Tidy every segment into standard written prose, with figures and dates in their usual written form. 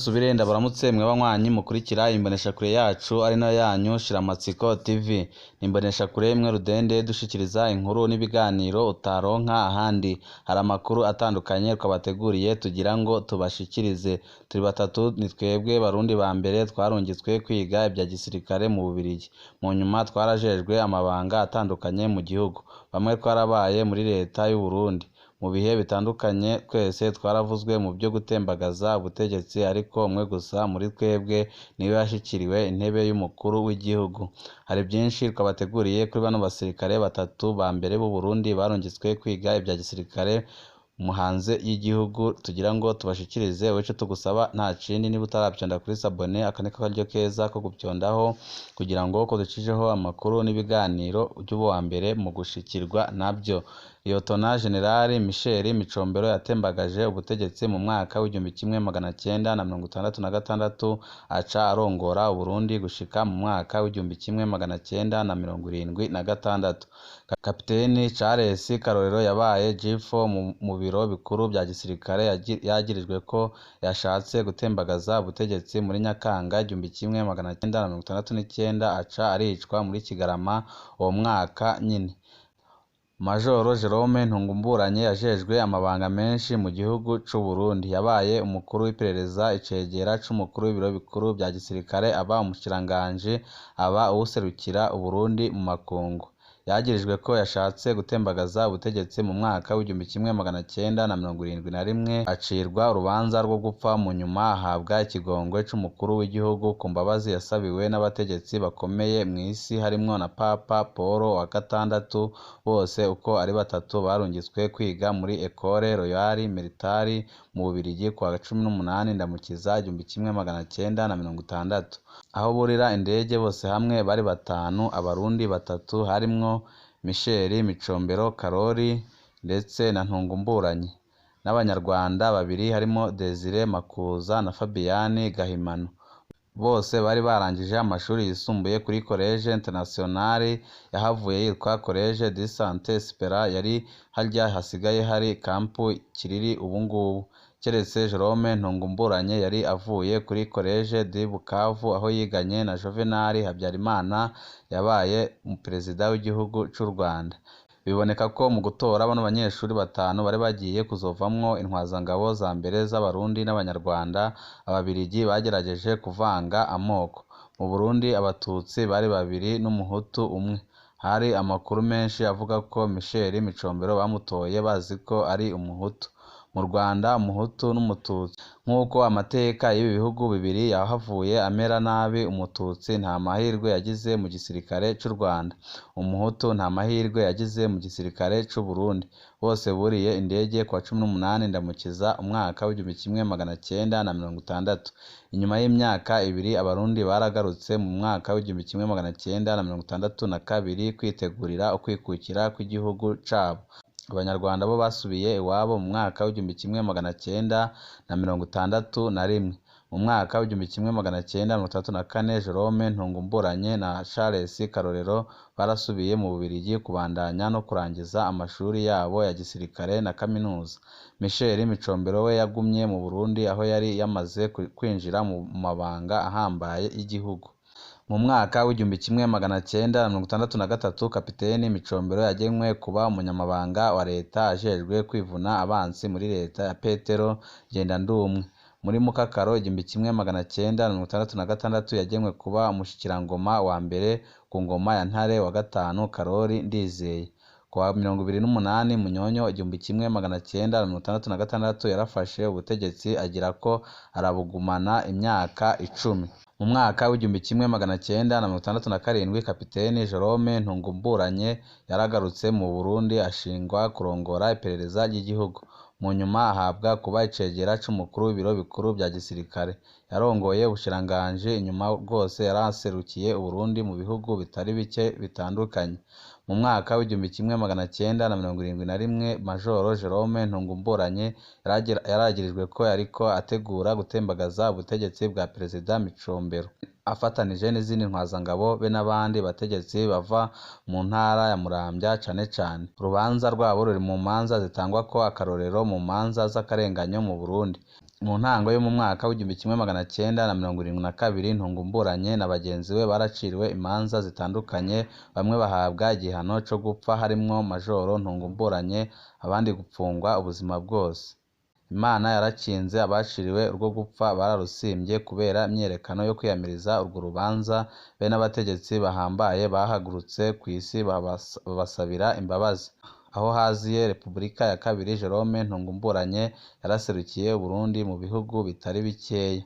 Nsubire ndabaramutse mwe banywanyi mukurikira imboneshakure yacu ari nayo yanyu Shiramatsiko TV. Ni imboneshakure imwe rudende dushikiriza inkuru n'ibiganiro utaronka ahandi. Hari amakuru atandukanye twabateguriye tugira ngo tubashikirize. Turi batatu ni twebwe Barundi ba mbere twarungitswe kwiga ibya gisirikare mu Bubiligi. Mu nyuma twarajejwe amabanga atandukanye mu gihugu. Bamwe twarabaye muri leta y'u Burundi. Mu bihe bitandukanye twese twaravuzwe mu byo gutembagaza ubutegetsi, ariko umwe gusa muri twebwe niwe yashikiriwe intebe y'umukuru w'igihugu. Hari byinshi twabateguriye kuri bano basirikare batatu ba mbere b'u Burundi barungitswe kwiga ibya gisirikare mu hanze y'igihugu, tugira ngo tubashikirize. Ico tugusaba nta kindi, niba utaravyonda kuri sabone, aka niko karyo keza ko guvyondaho kugira ngo ko ducijeho amakuru n'ibiganiro uje uba uwa mbere mu gushikirwa navyo. Liyotona Jenerali Michel Micombero yatembagaje ubutegetsi mu mwaka w'1966, aca arongora Uburundi gushika mu mwaka w'1976. Kapiteni Charles Karorero yabaye G4 mu biro bikuru vya gisirikare, yagirijwe ko yashatse gutembagaza ubutegetsi muri Nyakanga 1969, aca aricwa muri Kigarama uwo mwaka nyene. Majoro Jerome Ntungumburanye yajejwe amabanga menshi mu gihugu c'u Burundi. Yabaye umukuru w'iperereza, icegera c'umukuru w'ibiro bikuru vya gisirikare, aba umushikiranganji, aba uwuserukira Uburundi mu makungu. Yagirijwe ko yashatse gutembagaza ubutegetsi mu mwaka w'1971, acirwa urubanza rwo gupfa, mu nyuma ahabwa ikigongwe c'umukuru w'igihugu ku mbabazi yasabiwe n'abategetsi bakomeye mw'isi harimwo na Papa Paul wa gatandatu. Bose uko ari batatu barungitswe kwiga muri Ecole Royale Militaire mu Bubiligi kuwa 18 Ndamukiza 1960. Aho burira indege bose hamwe bari batanu, Abarundi batatu harimwo Michel Micombero Karori ndetse na Ntungumburanye, n'Abanyarwanda babiri harimo Desire Makuza na Fabien Gahimano. Bose bari barangije amashuri yisumbuye kuri Collège International yahavuye yitwa Collège de Saint Espera, yari harya hasigaye hari Camp Kiriri ubungubu. Keretse Jerome Ntungumburanye yari avuye kuri Collège de Bukavu aho yiganye na Juvenal Habyarimana yabaye perezida w'igihugu c'u Rwanda. Biboneka ko mu gutora bano banyeshuri batanu bari bagiye kuzovamwo intwazangabo za mbere z'Abarundi n'Abanyarwanda, Ababiligi bagerageje kuvanga amoko. Mu Burundi Abatutsi bari babiri n'Umuhutu umwe. Hari amakuru menshi avuga ko Michel Micombero bamutoye bazi ko ari Umuhutu. Mu Rwanda Umuhutu n'Umututsi. Nk'uko amateka y'ibi bihugu bibiri yahavuye amera nabi, Umututsi nta mahirwe yagize mu gisirikare c'u Rwanda, Umuhutu nta mahirwe yagize mu gisirikare c'u Burundi. Bose buriye indege kuwa 18 Ndamukiza umwaka w'1960. Inyuma y'imyaka ibiri Abarundi baragarutse mu mwaka w'1962 kwitegurira ukwikukira kw'igihugu cabo. Abanyarwanda bo basubiye iwabo mu mwaka w'1961. Mu mwaka w'1964 Jerome Ntungumburanye na Charles Karorero barasubiye mu Bubiligi kubandanya no kurangiza amashuri yabo ya gisirikare na kaminuza. Michel Micombero we yagumye mu Burundi aho yari yamaze kwinjira mu mabanga ahambaye y'igihugu. Mu mwaka w'1963 Kapiteni Micombero yagenwe kuba umunyamabanga wa leta ajejwe kwivuna abansi muri leta ya Petero Ngendandumwe. Muri Mukakaro 1966 yagenwe kuba umushikirangoma wa mbere ku ngoma ya Ntare wa gatanu Karori Ndizeye. Kuwa 28 Munyonyo 1966 yarafashe ubutegetsi agirako arabugumana imyaka 10. Mu mwaka w'1967 Kapiteni Jerome Ntungumburanye yaragarutse mu Burundi ashingwa kurongora iperereza ry'igihugu. Mu nyuma ahabwa kuba icegera c'umukuru w'ibiro bikuru vya gisirikare. Yarongoye ubushikiranganji inyuma bwose yaraserukiye Uburundi mu bihugu bitari bike bitandukanye. Mu mwaka w'1971 Majoro Jerome Ntungumburanye yaragirijwe ko yariko ategura gutembagaza ubutegetsi bwa Perezida Micombero afatanije n'izindi ntwazangabo be n'abandi bategetsi bava mu ntara ya Muramvya cane cane. Urubanza rwabo ruri mu manza zitangwako akarorero mu manza z'akarenganyo mu Burundi. Mu ntango yo mu mwaka w'1972, Ntungumburanye na bagenzi we baraciriwe imanza zitandukanye, bamwe bahabwa igihano co gupfa harimwo Majoro Ntungumburanye, abandi gupfungwa ubuzima bwose. Imana yarakinze, abaciriwe urwo gupfa bararusimvye kubera imyiyerekano yo kwiyamiriza urwo rubanza, be n'abategetsi bahambaye bahagurutse kw'isi babasabira imbabazi. Aho haziye Repubulika ya kabiri, Jerome Ntungumburanye yaraserukiye Uburundi mu bihugu bitari bikeya.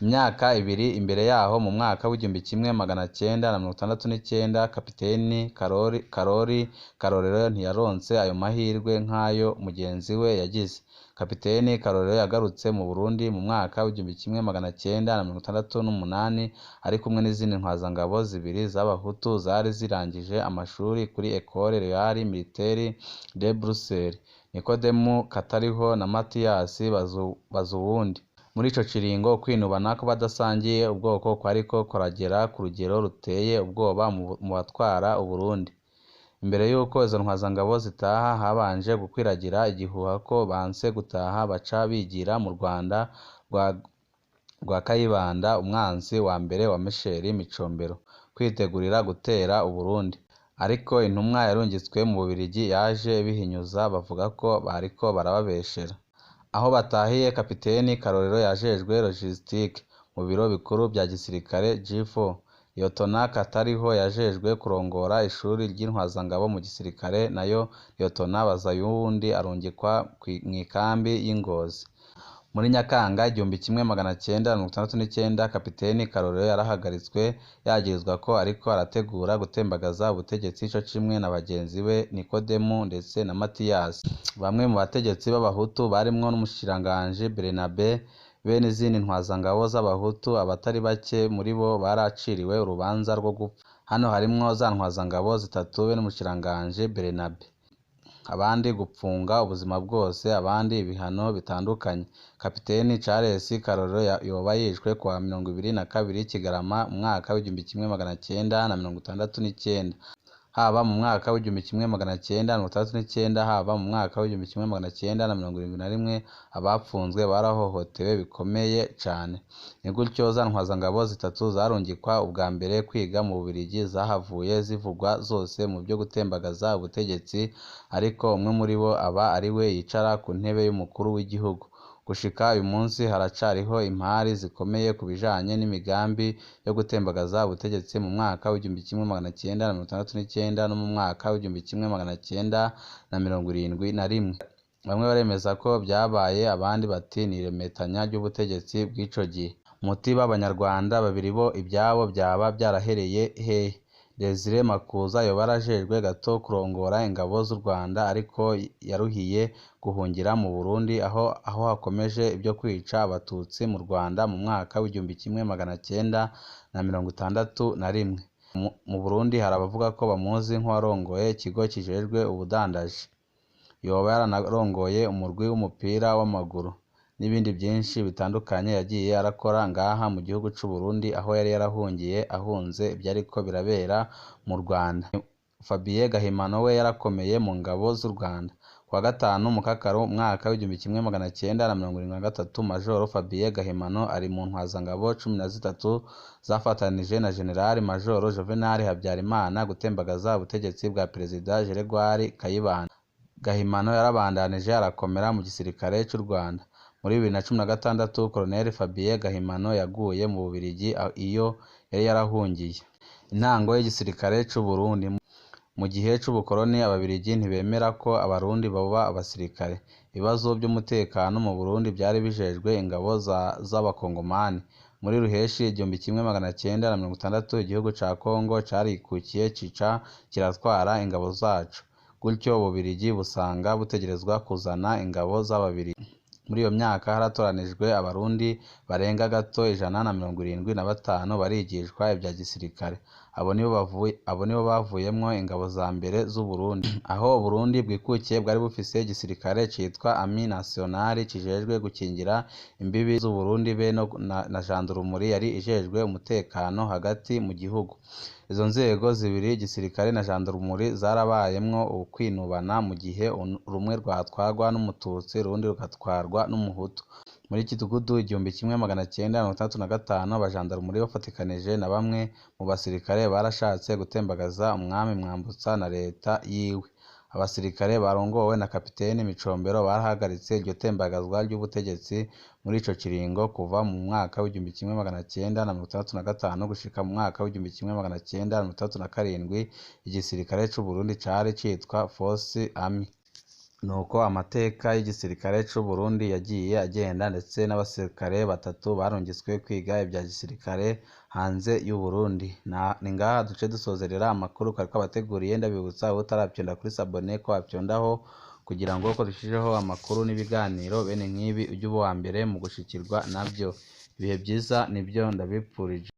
Imyaka ibiri imbere yaho, mu mwaka w'1969, Kapiteni Karori Karorero ntiyaronse ayo mahirwe nk'ayo mugenzi we yagize. Kapiteni Karorero yagarutse mu Burundi mu mwaka w'1968 ari kumwe n'izindi ntwazangabo zibiri z'Abahutu zari zirangije amashuri kuri Ecole Royale Militaire de Bruxelles, Nikodemu Katariho na Matiyasi Bazuwundi. Muri ico kiringo, ukwinubana kw'abadasangiye ubwoko kwariko kuragera ku rugero ruteye ubwoba mu batwara Uburundi. Imbere y'uko izo ntwazangabo zitaha, habanje gukwiragira igihuha ko banse gutaha baca bigira mu Rwanda rwa Kayibanda, umwansi wa mbere wa Michel Micombero, kwitegurira gutera Uburundi. Ariko intumwa yarungitswe mu Bubirigi yaje ibihinyuza, bavuga ko bariko barababeshera. Aho batahiye, Kapiteni Karorero yajejwe logistique mu biro bikuru vya gisirikare G4. Liyotona Katariho yajejwe kurongora ishuri ry'intwazangabo mu gisirikare, nayo Liyotona Bazayuwundi arungikwa mw'ikambi y'i Ngozi. Muri Nyakanga 1969, Kapiteni Karorero yarahagaritswe yagirizwa ko ariko arategura gutembagaza ubutegetsi co kimwe na bagenzi we Nikodemu ndetse na Matiyasi. Bamwe mu bategetsi b'Abahutu barimwo n'umushikiranganji Bernabe be n'izindi ntwazangabo z'Abahutu, abatari bake muri bo baraciriwe urubanza rwo gupfa. Hano harimwo za ntwazangabo zitatu be n'umushikiranganji Bernabe, abandi gupfunga ubuzima bwose, abandi ibihano bitandukanye. Kapiteni Charles Karorero yoba yishwe kuwa 22 Kigarama umwaka w'1969. Haba mu mwaka w'1969, haba mu mwaka w'1971, abapfunzwe barahohotewe bikomeye cane. Ni gutyo za ntwazangabo zitatu zarungikwa ubwa mbere kwiga mu Bubirigi zahavuye zivugwa zose mu vyo gutembagaza ubutegetsi, ariko umwe muri bo aba ariwe yicara ku ntebe y'umukuru w'igihugu. Gushika uyu munsi haracariho impari zikomeye ku bijanye n'imigambi yo gutembagaza ubutegetsi mu mwaka w'1969 no mu mwaka w'1971. Bamwe baremeza ko vyabaye, abandi bati ni iremetanya ry'ubutegetsi bw'ico gihe. Muti b'Abanyarwanda babiri bo ivyabo vyaba vyarahereye hehe? Desire Makuza yoba yarajejwe gato kurongora ingabo z'u Rwanda, ariko yaruhiye guhungira mu Burundi aho hakomeje ivyo kwica Abatutsi mu Rwanda mu mwaka w'1961. Mu Burundi hari abavuga ko bamuzi nk'uwarongoye ikigo kijejwe ubudandaji. Yoba yaranarongoye umurwi w'umupira w'amaguru n'ibindi byinshi bitandukanye yagiye arakora ngaha mu gihugu c'u Burundi, aho yari yarahungiye ahunze ivyariko birabera mu Rwanda. Fabien Gahimano we yarakomeye mu ngabo z'u Rwanda. Kuwa gatanu Mukakaro umwaka w'1973, Majoro Fabien Gahimano ari mu ntwazangabo 13 zafatanije na General Majoro Juvenal Habyarimana gutembagaza ubutegetsi bwa Perezida Gregoire Kayibanda. Gahimano yarabandanije arakomera mu gisirikare c'u Rwanda. Muri 2016, Colonel Fabien Gahimano yaguye mu Bubirigi iyo yari yarahungiye. Intango y'igisirikare c'u Burundi. Mu gihe c'ubukoroni, Ababirigi ntibemera ko Abarundi baba abasirikare. Ibibazo vy'umutekano mu Burundi vyari bijejwe ingabo z'Abakongomani. Muri Ruheshi 1960, igihugu ca Kongo carikukiye cica kiratwara ingabo zaco. Gutyo Ububirigi busanga butegerezwa kuzana ingabo z'Ababirigi. Muri iyo myaka haratoranijwe Abarundi barenga gato 175 barigishwa ivya gisirikare. Abo nibo bavuyemwo ingabo za mbere z'Uburundi. Aho Uburundi bwikukiye bwari bufise igisirikare citwa Armée Nationale kijejwe gukingira imbibi z'Uburundi be na gendarmerie yari ijejwe umutekano hagati mu gihugu. Izo nzego zibiri, igisirikare na gendarmerie, zarabayemwo ukwinubana mu gihe rumwe rwatwarwa n'Umututsi urundi rugatwarwa n'Umuhutu. Muri Kidugudu 1965, abajandarumuri bafatikanije na bamwe mu basirikare barashatse gutembagaza umwami Mwambutsa na leta yiwe. Abasirikare barongowe na kapiteni Micombero barahagaritse iryo tembagazwa ry'ubutegetsi. Muri ico kiringo, kuva mu mwaka w'1965 gushika mu mwaka w'1967, igisirikare c'Uburundi cari citwa Force Army. Nuko amateka y'igisirikare c'Uburundi yagiye agenda, ndetse n'abasirikare batatu barungitswe kwiga ibya gisirikare hanze y'Uburundi. Ni ngaha duce dusozerera amakuru twari twabateguriye. Ndabibutsa utarapyonda kuri s'abonner ko wapyondaho, kugira ngo uko dushijeho amakuru n'ibiganiro bene nk'ibi ujye uba uwa mbere mu gushikirwa nabyo. Ibihe byiza nibyo ndabipfurije.